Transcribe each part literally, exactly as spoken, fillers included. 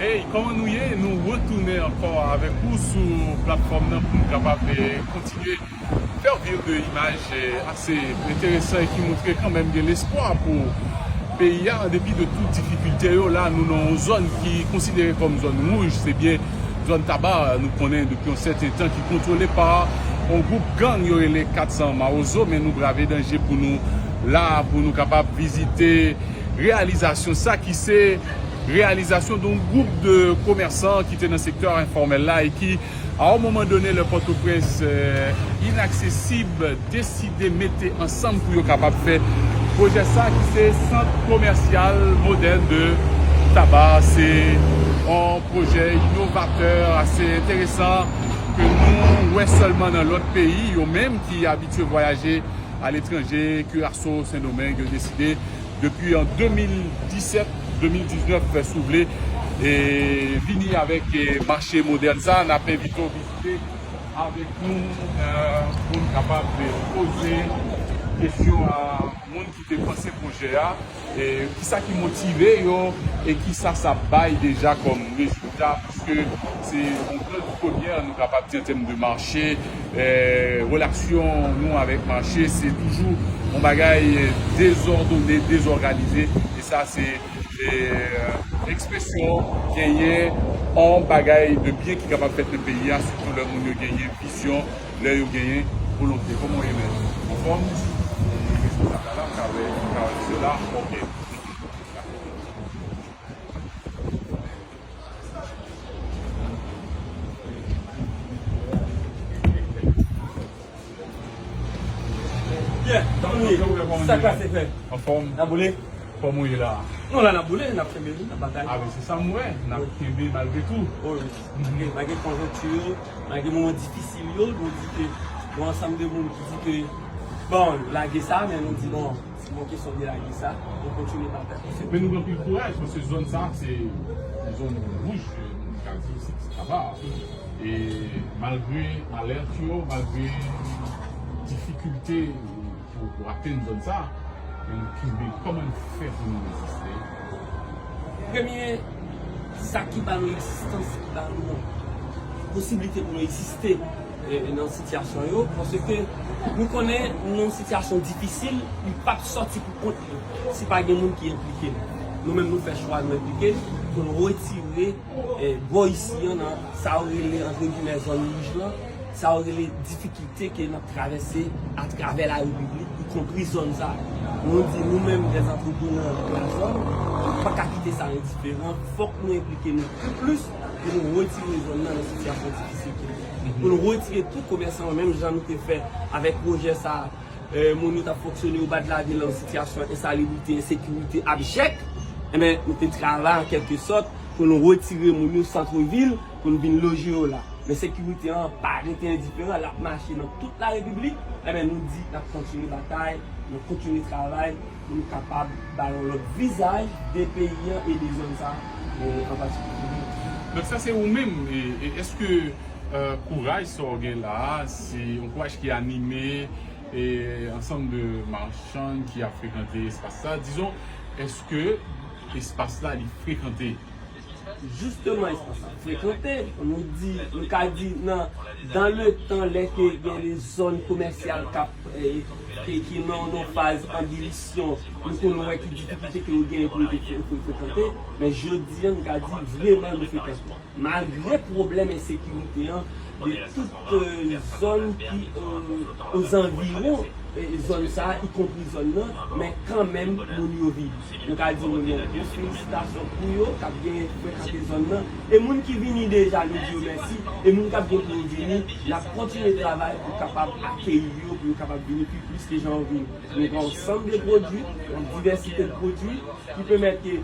Hey, kòman nou ye? Nou retounen ankò avèk ou sou platfòm nan pou nou kapab, eh, kontinye fè w viv de imaj, eh, ase enteresan e ki montre kanmenm gen lespwa pou peyi a, an depi de tout difikilte yo. La, nou nan yon zòn ki konsidere kòm zòn wouj, se byen zòn Taba, nou konnen depi yon sèten tan, ki kontwole pa yon gwoup gang yo rele kat san Mawozo, men nou brave danje pou nou la, pou nou kapab vizite reyalizasyon sa ki se reyalizasyon de yon gwoup de komèsan ki te nan sektè enfòmèl la e ki, a yon moman done, lè Pòtoprens, eh, inaksesib, deside mete ansanm pou yo kapab fè pwojè sa ki se sant komèsyal modèn de Taba. Se yon pwojè inovatè, ase enteresan, ke nou wè sèlman nan lòt peyi. Yo menm ki abitye vwayaje aletranje, Curaçao, Sendomeng, yo deside depi an de mil disèt, de mil diznèf, si w vle, e vini avèk, e, mache modèn sa. N ap envite w vizite avèk nou, e, pou n kapab, e, poze kesyon a moun ki te panse pwojè a, e, kisa ki motive yo, e kisa sa bay deja kòm rezilta, piske se yon gran premyè, nou kapab di, an tèm de mache, e, relasyon nou avèk mache, se toujou yon bagay dezòdone, dezòganize, e sa se, e, ekspresyon genyen yon bagay de byen ki kapab fèt nan peyi a, sitou lè moun yo genyen vizyon, lè yo genyen volonte. Kòman w ye, mèt? Anfòm? E, responsab la, la, m ka wè, m ka wè misye la. Ok. Yeah, kòman nou ye? Sa k pase, frè? Anfòm? N ap boule? Kòman w ye la? Nou la, n ap boule, n ap kenbe, n ap batay. A, men se sa m wè, n ap kenbe malgre tou. Wi. Malgre, malgre konjonkti yo, malgre moman difisil yo, nou di ke, bon, ansanm de moun ki di ke, bon, lage sa, men nou di, bon, se yon kesyon de lage sa, nou kontinye batay. Men nou gen anpil kouraj, paske zòn sa, se yon zòn wouj, nou ka di osi, se Taba. E malgre alèt yo, malgre difikilte pou, pou atenn zòn sa, men nou kenbe. Kòman n fè pou nou reziste? Premye, sa ki ba nou egzistans, ki ba nou posiblite pou nou egziste, e, nan sitiyasyon yo, paske nou konnen nou nan yon sitiyasyon difisil, li p ap sòti pou kont li si pa gen moun ki enplike l. Nou menm, nou fè chwa, nou enplike l pou nou retire, e, bò isi an nan sa yo rele, antre gimè, zòn wouj lan, sa yo rele difikilte ke n ap travèse atravè la Repiblik, ikonpri zòn sa. Nou di, nou menm, dèzantreprenè de la zòn, nou pa ka kite sa endiferan. Fòk nou enplike nou pi plis pou nou retire zòn nan nan sitiyasyon difisil ke li ye. Pou nou retire tout komèsan yo, menm jan nou te fè avèk pwojè sa, e, moun yo t ap fonksyone o ba de lavil nan sitiyasyon ensalibrite, ensekirite abjèk. Enben, nou te travay an kèlke sòt pou nou retire moun yo santvil, pou nou vin loje yo la. Men sekirite an pa rete endiferan, l ap mache nan tout la Repiblik. Enben, nou di n ap kontinye batay, n ap kontinye travay pou nou kapab bay yon lòt vizaj de peyi an e de zòn sa, e, an patikilye. Donk, sa se ou menm. E, e èske, e, kouraj sa w gen la a, se yon kouraj ki anime, e, ansanm de machann ki ap frekante espas sa? Dizon, èske espas la, li frekante? Jisteman, espas la frekante, nou di, nou ka di nan, dans le temps, lè ke gen de zòn komèsyal k ap, e, ki, ki nan yon faz anbilisyon, nou konn wè ki difikilte ke yo genyen pou yo te fre-, fre-, frekante, men jodi a, nou ka di vreman nou frekante. Malgre pwoblèm ensekirite an, de tout, e, zòn ki, e, ozanviwon, e, zòn sa a, ikonpri zòn nan, men kanmenm, moun yo viv. Nou ka di moun yo gwo felisitasyon pou yo, k ap gen frekante zòn nan. E moun ki vini deja, nou di yo mèsi. E moun k ap gen pou yo vini, n ap kontinye travay pou kapab akeyi yo, pou yo kapab vini pi plis ke jan yo vini. Nou gen yon sanm de pwodui, yon divèsite de pwodui, ki pèmèt ke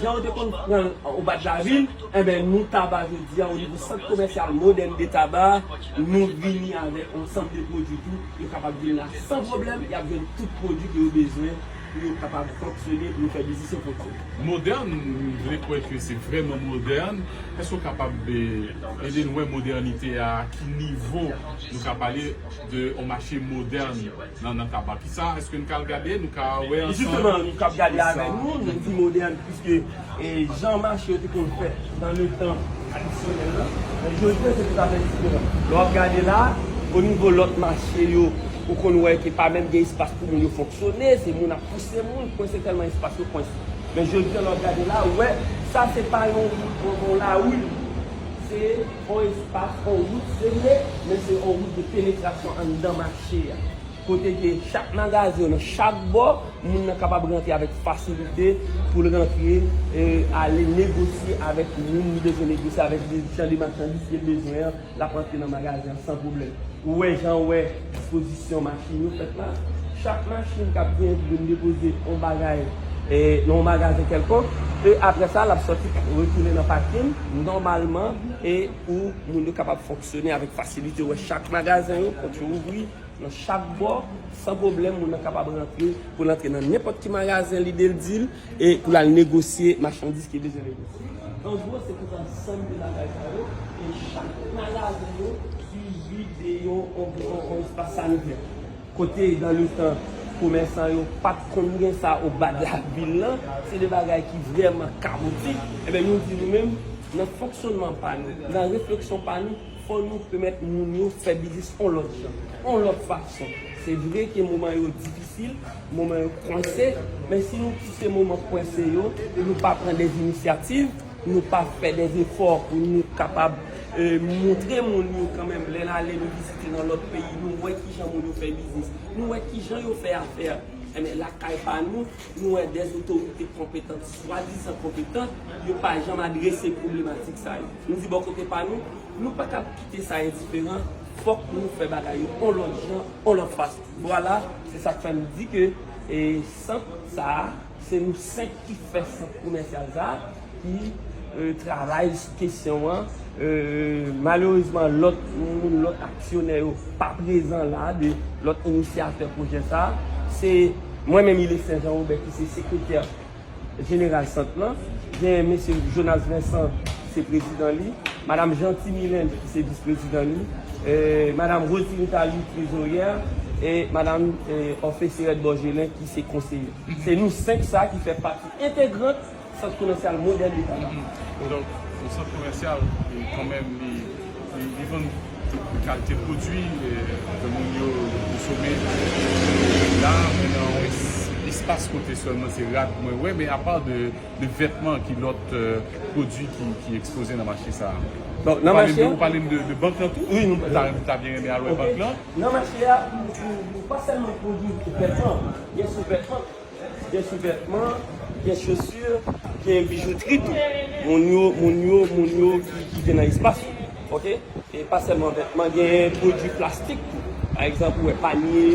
jan w te konn pran l o ba de lavil, enben, nou Taba jodi a, o nivo sant komèsyal modèn de Taba, nou vini avèk yon sanm de pwodui tou, yo kapab vin la san pwoblèm, y ap jwenn tout pwodui ke yo bezwen pou yo kapab fonksyone, pou yo fè biznis yo fonksyone. Modèn, m vle kwè ke se vrèman modèn. Èske w kapab, eh, ede n wè modènite a, ki nivo nou ka pale de yon mache modèn nan, nan Taba? Kisa, èske n ka al gade, nou ka wè ansanm? Jisteman, nou k ap gade avèk nou, nou di modèn, piske, eh, jan mache yo te konn fèt nan letan tradisyonèl la, men jodi a se toutafè diferan. Lè w ap gade la, o nivo lòt mache yo, ou konn wè ke pa menm gen espas pou moun yo fonksyone, se moun ap pouse moun, kwense tèlman espas yo kwense. Men jodi a, lè w ap gade la, ou wè, sa se pa yon wout, yon, yon lari. Se yon espas, yon wout, se vre, men se yon wout de penetrasyon anndan mache a. Kote ke chak magazen yo, nan chak bò, moun nan kapab rantre avèk fasilite pou l rantre, e, ale negosye avèk moun li bezwen negosye avèk, de jan de machandiz ke l bezwen an, l ap rantre nan magazen an san pwoblèm. Ou wè jan ou wè dispozisyon machin yo fèt la. Chak machin k ap gen pou vin depoze yon bagay, e, nan yon magazen kèlkonk, e apre sa, l ap sòti retounen nan pakin nòmalman, e pou moun yo kapab fonksyone avèk fasilite. Ou wè chak magazen yo, kont yo ouvri nan chak bò, san pwoblèm, moun nan kapab rantre, pou l antre nan nenpòt ki magazen lide l di l, e pou l al negosye machandiz ki bezwen negosye. An gwo, se tout ansanm de bagay sa yo, e chak magazen yo swivi de yon, yon, yon, yon espas sanitè. Kote, dan letan, komèsan yo pa t konn gen sa o ba de lavil lan, se de bagay ki vrèman kawotik. Enben, nou di nou menm, nan fonksyònman pa nou, nan refleksyon pa nou, fò nou pèmèt moun yo fè biznis yon lòt jan, yon lòt fason. Se vre ke moman yo difisil, moman yo kwense, men si nou kite moman kwense yo, nou pa pran de inisyativ, nou pa fè de efò pou nou kapab, e, montre moun yo kanmenm, lè n ale nou vizite nan lòt peyi, nou wè kijan moun yo fè biznis, nou wè kijan yo fè afè. Enben, lakay pa nou, nou wè de otorite konpetan, swadizan konpetan, yo pa janm adrese pwoblematik sa yo. Nou di bò kote pa nou, nou pa kab kite sa endiferan, fòk nou fè bagay yo on lòt jan, on lòt fason. Vwala, se sa k fè nou di ke, e, sant sa a, se nou senk ki fè sant komèsyal sa a, ki, e, travay sou kesyon an. E, malerezman, lòt moun, lòt aksyonè yo pa prezan la, de lòt inisyatè pwojè sa a. Se mwen menm, Ilestin Jean Robert, ki se sekretè jeneral sant lan. Gen mesye Jonas Vincent, ki se prezidan li. Madanm Jeanty Milène, ki se vis prezidan li. E, madanm Rosie Nathalie, trezoryè. E madanm, e, Orphée Serette Borgelin, ki se konseye. Se nou senk sa ki fè pati entegrant sant komèsyal modèn de Taba. Donk, yon sant komèsyal, e, kanmenm, li, li, li vann kalite pwodui, e, ke moun yo konsome la, men nan yon es-, espas kote sèlman se rad mwen wè, men apa de, de vètman, ki lòt, e, pwodui ki, ki ekspoze nan mache sa a? Bon, nan mache a, ou pale m de, de bank lan tou? Wi, nou ta, ta byen renmen al wè bank lan. Nan mache a, nou, nou, nou pa sèlman pwodui vètman, gen sou vètman. Gen souvètman, gen chosi, gen bijoutri tou. Moun yo, moun yo, moun yo ki, ki gen nan espas yo. Oke? E pa sèlman vètman, gen pwodui plastik tou. Pa egzanp, ou wè panye,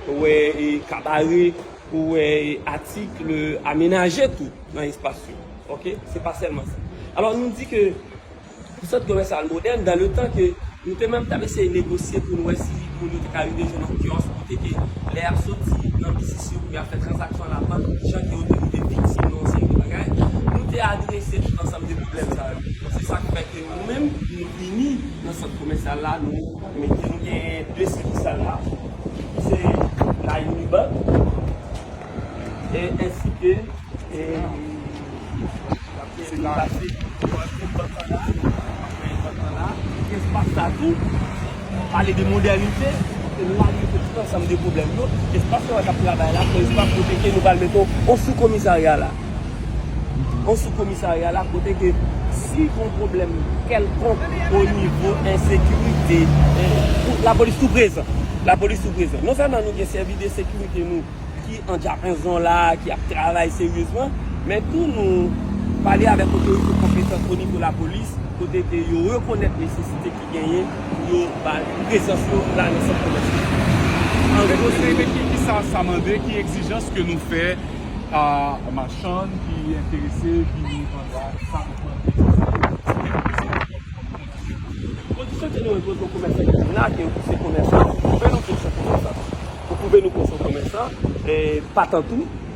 ou wè, e, kabare, ou wè, e, atik amenaje tou nan espas yo. Oke? Se pa sèlman sa. Alò, nou di ke pou sant komèsyal modèn, dan le tan ke nou te menm t ap eseye negosye pou n wè si moun yo te ka rive jwenn yon kyòs kote ke lè y ap soti nan biznis yo pou y ap fè tranzaksyon labank, jan ke yo te rive viktim nan yon seri de bagay, nou te adrese tout ansanm de pwoblèm sa yo. Se sa k fè ke nou menm, nou vini nan sant komèsyal la, nou mete, nou gen de sikisal la, ki se la Unibank, e, ensi ke, e, se la, espas sa tou, pale de modènite, ke nou adrese tout ansanm de pwoblèm yo. Espas sa k ap travay la, se espas kote ke nou pral mete yon sou komisarya la. Yon sou komisarya la, kote ke si yon pwoblèm kèlkonk o nivo ensekirite, e, lapolis tou prezan. Lapolis tou prezan. Non sèlman nou gen sèvis de sekirite nou, ki an dyapazon la, ki ap travay seryezman, men tou nou pale avèk otorite konpetan o nivo lapolis, kote ke yo rekonèt nesesite ki genyen pou yo ba prezans yo la nan sant komèsyal. An gwo, se ki, ki sa, sa mande, ki egzijans ke nou fè a machann ki enterese vini pandan sa, kondisyon ke nou enpoze yon komèsan ki vin la, ke yo pouse komèsan, pwouve nou ke se komèsan. Pou pwouve nou ke se komèsan, e, pa tankou,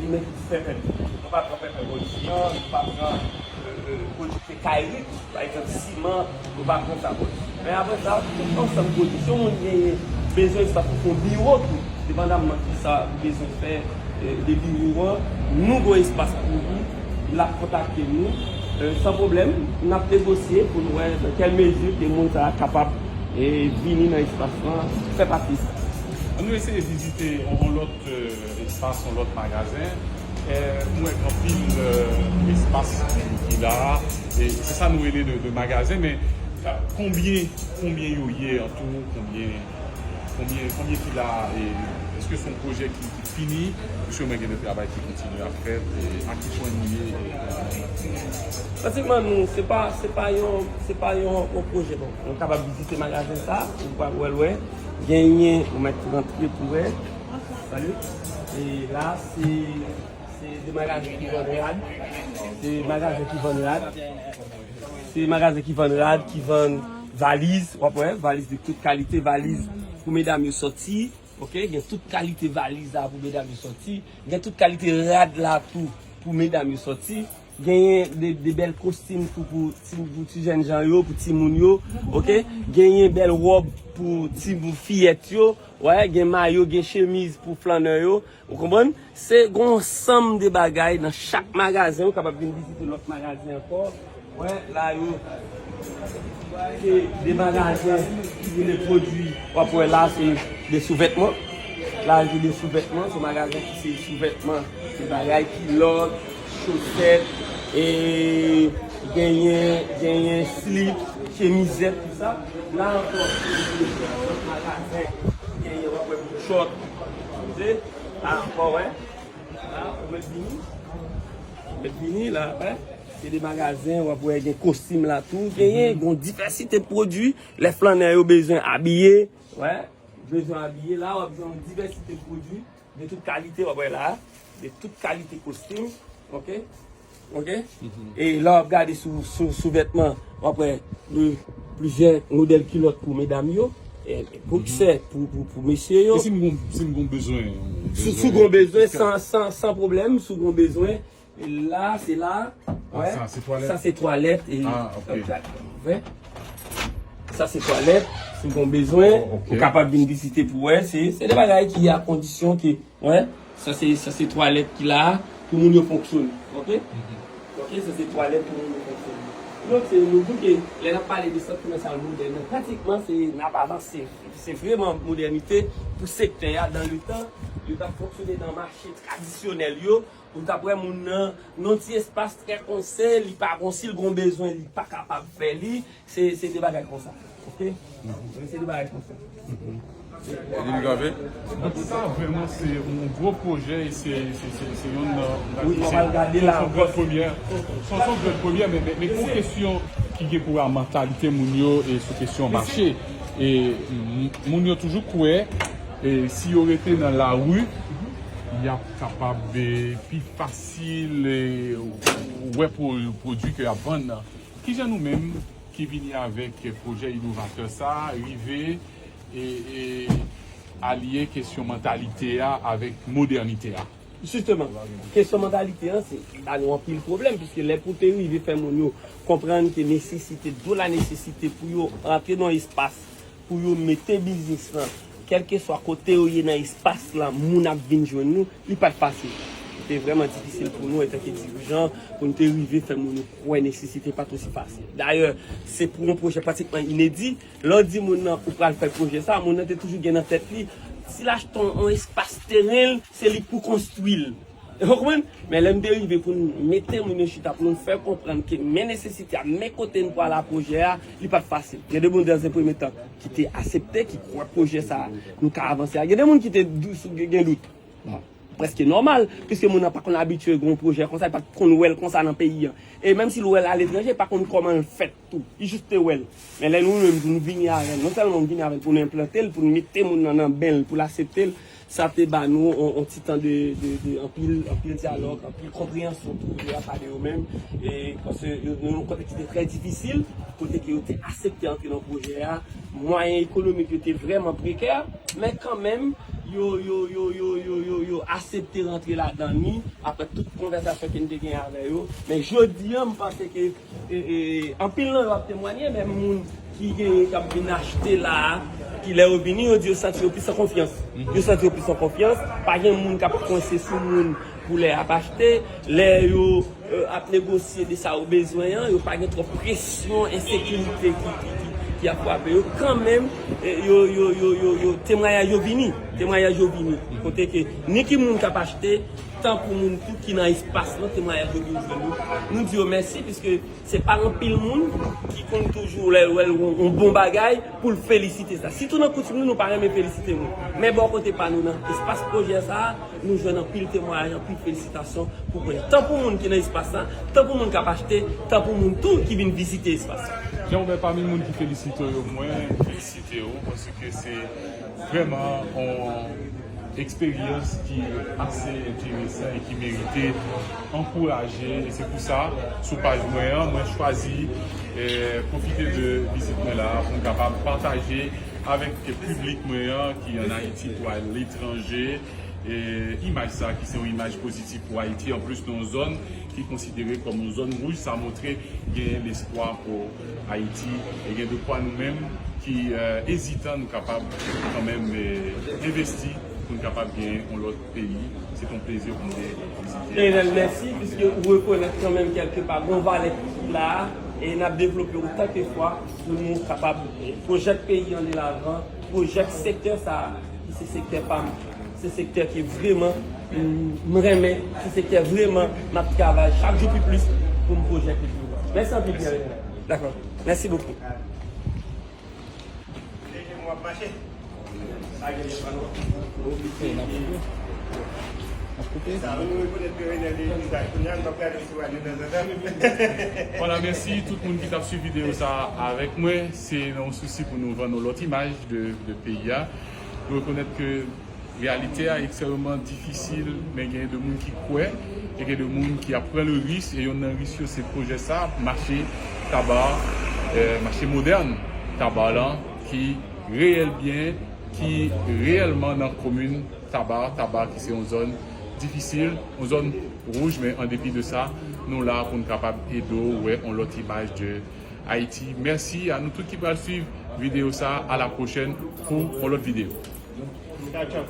pwodui ki fè pèpè. Nou pa pran pèpè Bòlji an, nou pa pran, e, e, pwodui ki fè kayrit, pa egzanp, siman, nou pa pran sa. Men apre sa, tout ansanm pwodui. Si yon moun genyen bezwen espas pou fè yon biwo tou, depandamman ki sa ou bezwen fè, e, de biwo an, nou gen espas pou li, l ap kontakte nou, e, san pwoblèm, n ap negosye pou n wè nan kèl mezi ke moun sa a kapab, e, vini nan espas lan, fè pati espas. Ann nou eseye vizite yon, yon lòt, e, espas, yon lòt magazen. E, m wè gen anpil, e, espas ki, ki la, e se sa nou rele de, de magazen, men, e, konbyen, konbyen yo ye an tou, konbyen, konbyen, konbyen ki la, e èske se yon pwojè ki, ki fini, paske mwen gen de travay ki kontinye ap fèt, e a ki pwen nou ye, e, Pratikman, nou, se pa, se pa yon, se pa yon, yon pwojè. Bon, nou kapab vizite magazen sa, ou pral wè l, wè. Genyen, ou mèt rantre pou wè. Salut. E la, se, se de magazen ki vann rad. Se magazen ki vann rad. Se magazen ki vann rad, ki vann valiz, w ap wè, valiz de tout kalite, valiz pou medam yo sòti, oke? Gen tout kalite valiz la pou medam yo sòti. Gen tout kalite rad la tou pou medam yo sòti. Genyen de, de bèl kostim tou pou ti, pou ti jènjan yo, pou timoun yo, oke? Genyen bèl wòb pou ti, pou fiyèt yo, wè, gen mayo, gen chemiz pou flannè yo, ou konprann? Se gen yon ansanm de bagay nan chak magazen, ou kapab vin vizite lòt magazen ankò, wè, la yo, se de magazen ki vin de pwodui, w ap wè la, se de souvètman, la se de souvètman, se magazen ki se souvètman, se bagay kilòt, chosèt, e genyen, genyen slip, chemizèt, tout sa. La ankò, se yon lòt magazin, genyen, w ap wè, boutchòt, la ankò, wè. La, ou mèt vini. Ou mèt vini, la, wè. Se de magazin, w ap wè, gen kostim la tou. Genyen, gon divèsite pwodui. Lè flannè yo bezwen abiye, wè. Bezwen abiye, la, w ap jwenn yon divèsite pwodui. De tout kalite, w ap wè la. De tout kalite kostim. Oke? Oke? E la, w ap gade sou, sou, sou vètman, w ap wè de plizyè modèl kilòt pou medam yo, e, boksè pou, pou, pou mesye yo. E si m gon, si m gon bezwen? Si, si w gon bezwen, san, san, san pwoblèm, si w gon bezwen. E la, se la. Wè. Sa se twalèt? Sa se twalèt. E, ah, ok. Wè. Sa se twalèt. Si w gon bezwen, ou kapab vin vizite pou wè. Se, se de bagay ki a kondisyon ke Wè, sa se, sa se twalèt ki la a pou moun yo fonksyone. Oke? Oke, sa se twalèt pou moun yo fonksyone. Donk, se nou di ke lè n ap pale de sant komèsyal modèn nan, pratikman, se, n ap avanse. Se vreman modènite pou sektè a. Dan le tan, yo t ap fonksyone nan mache tradisyonèl yo. Ou t ap wè moun nan, nan ti espas trè konse, li pa gon, si l gon bezwen, li pa kapab fè li. Se, se de bagay konsa. Oke? Se de bagay konsa. Li grave. Donk, sa vrèman se yon gwo pwojè e se, se, se, se youn nan, nan, wi, se, se yon gran premyè. Se, se yon gran premyè, men, men, men gon kesyon ki gen pou wè a mantalite moun yo e sou kesyon mache. E m-, moun yo toujou kwè, e si yo rete nan lari, y ap kapab, e, pi fasil, e, wè pwo-, pwodui ke y ap vann nan. Kijan nou menm ki vini avèk pwojè inovatè sa a rive e, e alye kesyon mantalite a avèk modènite a? Jisteman, kesyon mantalite an, se ba nou anpil pwoblèm, piske lè pou te rive fè moun yo konprann ke nesesite, de la nesesite pou yo antre nan espas, pou yo mete biznis lan, kèlkeswa kote yo ye nan espas lan, moun ap vin jwenn nou, li pa t fasil. Li te vrèman difisil pou nou, antanke dirijan, pou nou te rive fè moun yo kwè nesesite pa t osi fasil. Dayè, se pou yon pwojè pratikman inedi. Lè w di moun nan ou pral fè pwojè sa, moun nan te toujou gen nan tèt li, si l achte yon, yon espas teren l, se li k pou konstwi l. Ou konprann? Men lè n te rive pou n mete moun yo chita, pou nou fè konprann ke men nesesite a, men kote n pral a pwojè a, li pa t fasil. Gen de moun dan se premye tan ki te aksepte, ki kwè pwojè sa a, nou ka avanse a. Gen de moun ki te dou-, sou, gen dout. Bon. Prèske nòmal, piske moun nan pa konn abitye gen yon pwojè konsa, li pa t konn wè l konsa nan peyi a. E menm si l wè l aletranje, li pa konn kòman l fèt tou. Li jis te wè l. Men lè nou menm tou nou vini avè l, non sèlman nou vini avè l pou nou enplante l, pou nou mete moun nan nan ben l, pou l aksepte l, sa te ba nou on, on ti tan de, de, de anpil, anpil dyalòg, anpil konpreyansyon tou de la pa de yo menm. E paske yo, nou nan yon kontèks ki te trè difisil, kote ke yo te aksepte antre nan pwojè a, mwayen ekonomik yo te vrèman prekè, men kanmenm, yo, yo, yo, yo, yo, yo, yo aksepte rantre ladan li, apre tout konvèsasyon ke n te gen avè yo. Men jodi a, m panse ke, e, e, anpil nan yo ap temwanye, menm moun ki gen, k ap vin achte la a, ki lè yo vini, yo di yo santi yo plis an konfyans. Yo santi yo plis an konfyans, pa gen moun k ap kwense sou moun pou lè y ap achte, lè yo, e, ap negosye de sa yo bezwen an, yo pa gen twòp presyon, ensekirite ki, ki, ki, ki ap frape yo. Kanmenm, e, yo, yo, yo, yo, yo, temwayaj yo vini. Temwayaj yo vini. Kote ke ni ki moun k ap achte, tankou moun tou ki nan espas lan, temwayaj yo vini jwenn nou. Nou di yo mèsi, piske se pa anpil moun ki konn toujou lè l wè l yon, yon bon bagay pou l felisite sa. Sitou nan koutim nou, nou pa renmen felisite moun. Men bò kote pa nou, nan espas pwojè sa a, nou jwenn anpil temwayaj, anpil felisitasyon pou pwojè. Tan pou moun ki nan espas la, tan pou moun k ap achte, tan pou moun tou ki vin vizite espas la. Jean Robert, pami moun ki felisite w yo, mwen felisite w paske se vrèman yon eksperyans ki ase enteresan e ki merite ankouraje. E se pou sa, sou paj mwen an, mwen chwazi, eh, pwofite de vizit mwen la pou m kapab pataje avèk piblik mwen an ki ann Ayiti kou aletranje, eh, imaj sa ki se yon imaj pozitif pou Ayiti. Anplis, nan yon zòn ki konsidere kòm yon zòn wouj, sa montre gen lespwa pou Ayiti e gen de kwa nou menm ki, eh, ezitan, nou kapab kanmenm, eh, envesti pou n kapab gen yon lòt peyi. Se yon plezi pou m te vizite. Lionel, mèsi, piske ou rekonèt kanmenm kèlke pa gon valè ki la a, e n ap devlope otan ke fwa pou nou kapab pwojè peyi an de lavan, pwojè sektè sa a, ki se sektè pa m. Se sektè ki vrèman, m, m renmen, se sektè vrèman m ap travay chak jou pi plis pou m pwojè pi plis. Mèsi anpil, Pierre. Dakò. Mèsi bokou. Vwala, mèsi tout moun ki t ap swiv videyo sa a avèk mwen. Se nan yon sousi pou nou vann yon lòt imaj de, de peyi a. Nou rekonèt ke reyalite a ekstrèmeman difisil, men gen de moun ki kwè, e gen de moun ki ap pran le risk, e yonn nan risk yo se pwojè sa, mache Taba, eh, mache modèn Taba lan, ki reyèl byen, ki reyèlman nan komin Taba, Taba ki se yon zòn difisil, yon zòn wouj, men an depi de sa, nou la pou n kapab ede w wè yon lòt imaj de Ayiti. Mèsi a nou tout ki pral swiv videyo sa. A la pwochèn pou yon lòt videyo. Tchao, tchao.